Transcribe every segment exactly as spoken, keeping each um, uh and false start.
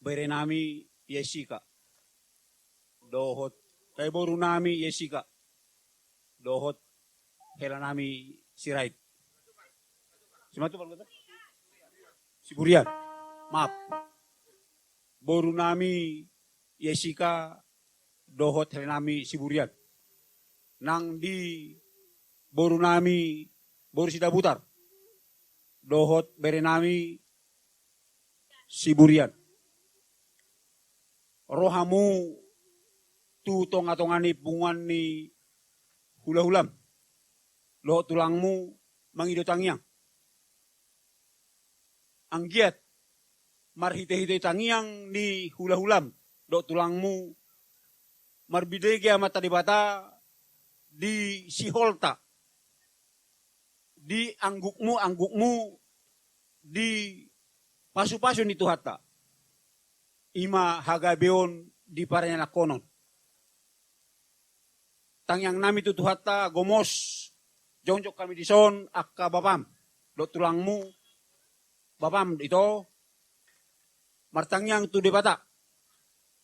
Berenami Jessica dohot, eh, borunami Jessica dohot helanami Sirait. Simatu bang kata? Siburian. Maaf. Borunami Jessica dohot helanami Siburian. Nang di borunami boru Sidabutar dohot berenami Siburian. Ro hamu tu tonga-tonga ni punguan ni hulahulam dohot tulangmu mangido tangiang. Anggiat marhite-hite tangiang ni hulahulam dohot tulangmu, marbinege Amanta Debata di siholta, di anggukmu, anggukmu di pasu-pasu ni Tuhanta, i ma hagabeon di parianakhonon. Tangiangnami tu Tuhanta, gomos jongjong hami dison angka bapam dohot tulangmu, bapam ito, martangiang tu Debata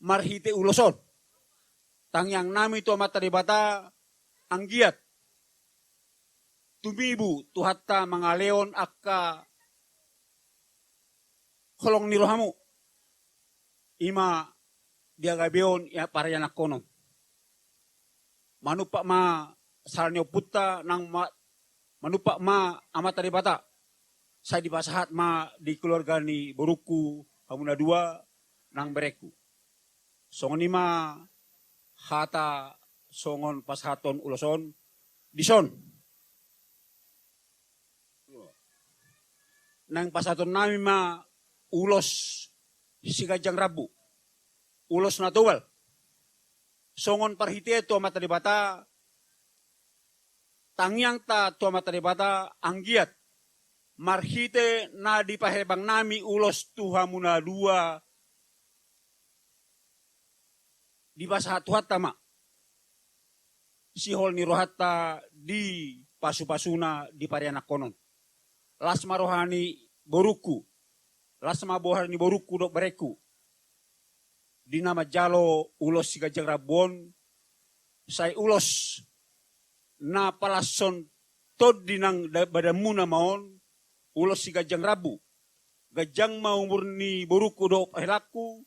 marhite ulos on. Tangiangnami tu Amanta Debata, anggiat tumibu Tuhanta mangalehon angka holong ni rohamu, i ma di hagabeon i parianakhonon. Manumpak ma sala ni ompunta nang ma-, manumpak ma Amanta Debata, sai dipasahat ma di keluarga ni borungku hamu na dua nang berengku. Songon i ma hata songon pasahaton ulos on dison. Naeng pasahatonnami ma ulos siganjang rambu, ulos na tobal. Songon parhitean tu Amanta Debata, tangiangta tu Amanta Debata, anggiat marhite na dipahebangnami ulos tu hamu na dua, dipasahat Tuhanta ma sihol ni rohanta di pasu-pasuna di parianakhonon. Las ma roha ni borungku, las ma roha ni borungku dohot berengku di na manjalo ulos siganjang rambu on, sai ulos na palashon tondi nang da-, badanmuna ma on, ulos siganjang rambu. Ganjang ma umur ni borungku dohot helangku,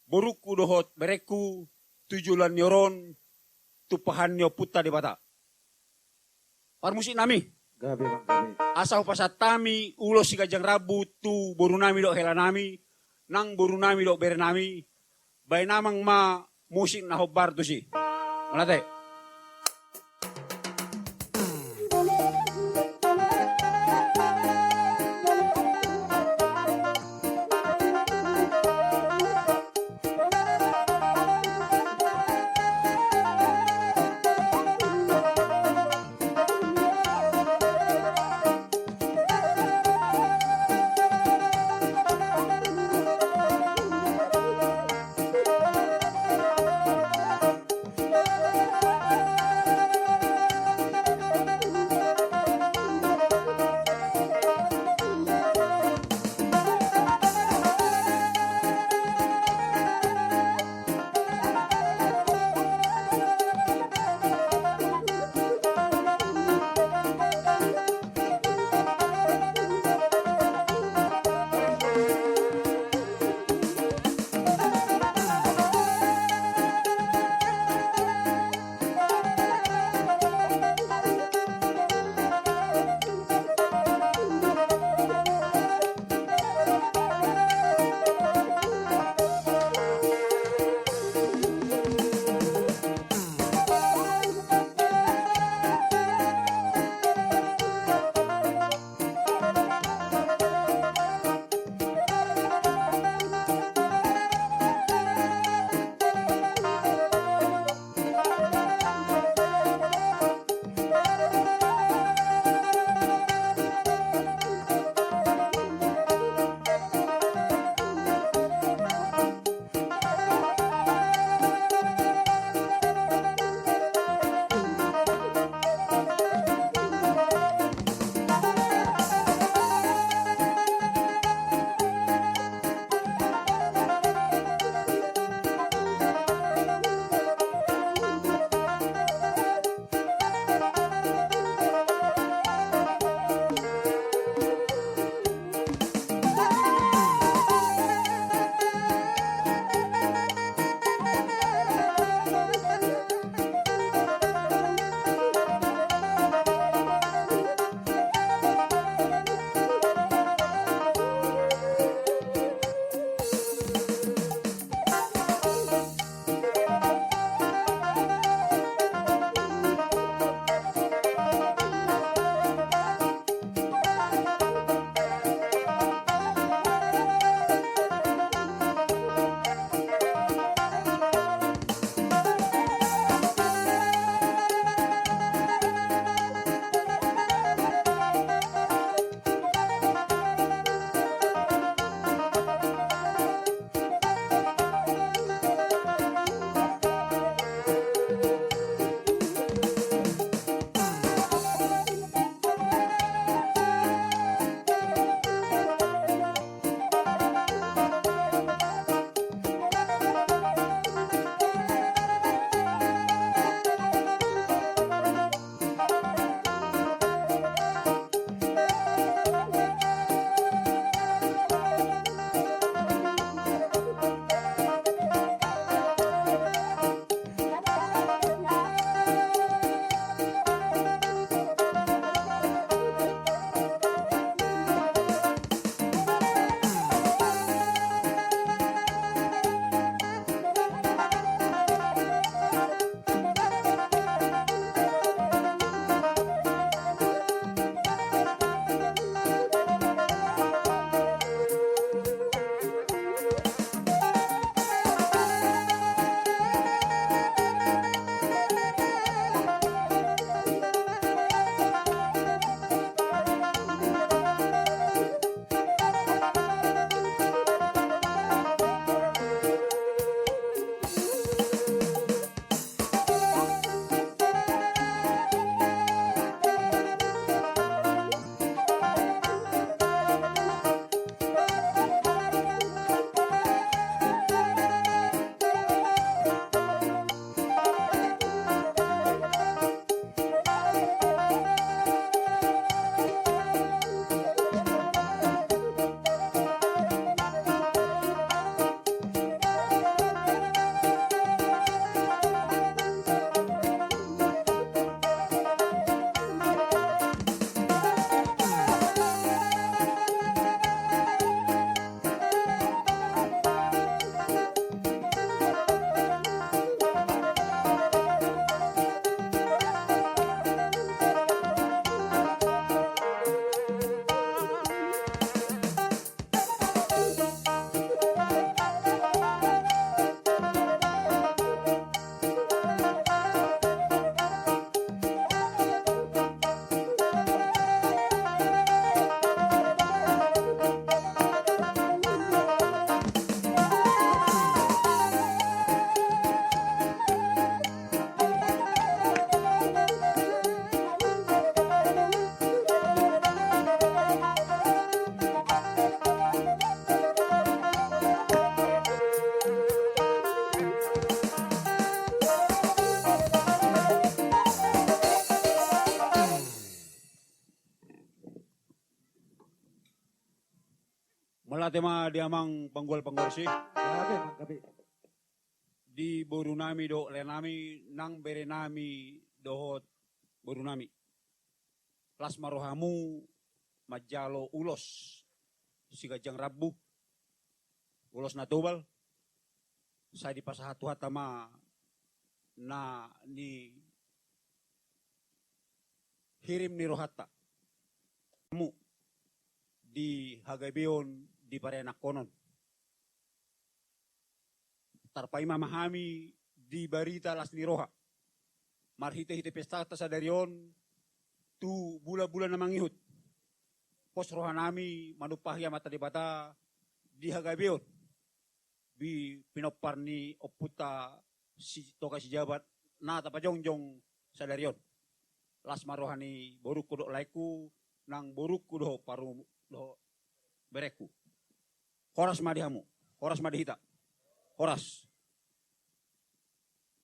borungku dohot berengku, tu joloan ni ari on, tumpahan ni Ompunta Debata. Parmusiknami. Gabe, Bang, gabe. Asa hupasahat hami ulos siganjang rambu tu borunami dohot helanami, nang borunami dohot berenami, baen amang ma musik na hombar tusi. Mauliate. Mauliate ma di amang panggual panggual si. Mauliate, mangkapi. Di boru nami dohot lae nami, nang bere nami dohot boru nami. Las ma rohamu manjalo ulos siganjang rambu, ulos na tobal, sai dipasahat Tuhanta ma na nihirim ni rohanta. Hamu di hagabeon di parianakhonon. Tarpaima ma hami di barita las ni roha. Marhite-hite pestanta sadari on tu bulan-bulan na mangihut. Pos roha nami manumpahi Amanta Debata di hagabeon di pinompar ni ompunta si Toga Sijabat na tapajongjong sadari on. Las ma roha ni borungku dohot laengku, nang borungku dohot parumaenku dohot berengku. Horas ma di hamu, horas ma di hita. Horas.